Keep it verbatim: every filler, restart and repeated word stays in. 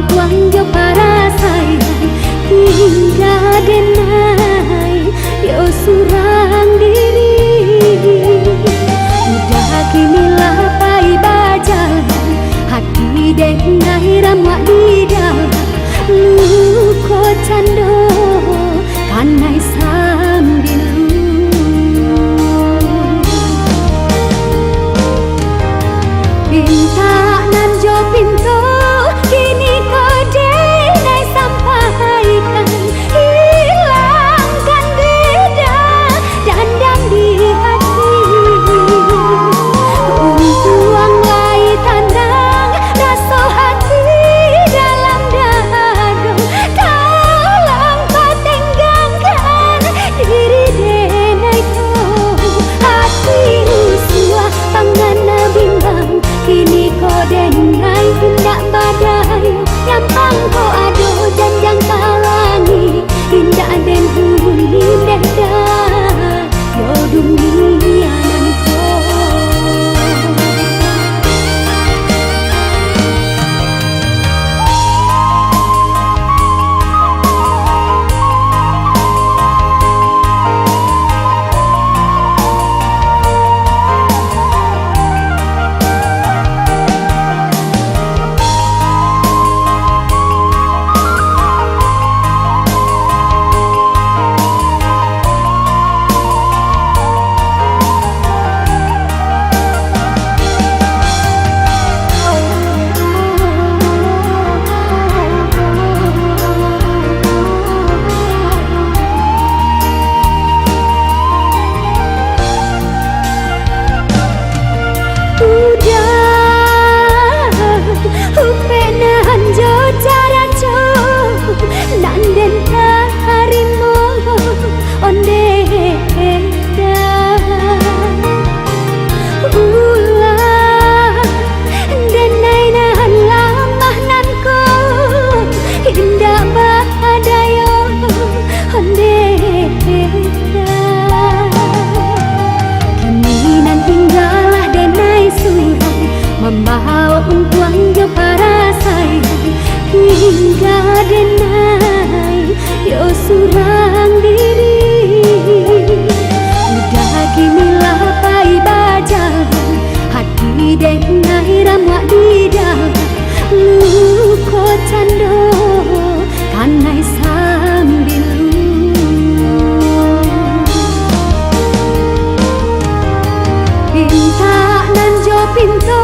Untuang jo parasaian, tingga denai yo surang diri. Udah kini lah pai bajalan, hati denai ramuak di dalam, luko cando kanai sambilu. Pintak nan jo pinto, kini ko denai sampaikan, hilangkan beda dandam di hati. Untuang lai tanang raso hati dalam dado, tolong patenggangkan diri denai ko. Hati rusuah, pangana bimbang, kini ko denai indak badai. Nyampang ko ado janjang ka langik, indak den huni denda yo dunia nan ko. Udah, upek nan jo carajo, nan den tarimo ondeh dah. Ulah, denai nan lamah nan ko, indak badayo ondeh dah. Kini nan tinggalah denai surang, mambaok untuang jo parasaian, tingga denai yo surang diri. Udah kini lah pai bajalan, hati denai ramuak di dalam, luko cando kanai sambilu. Pintak nan jo pinto,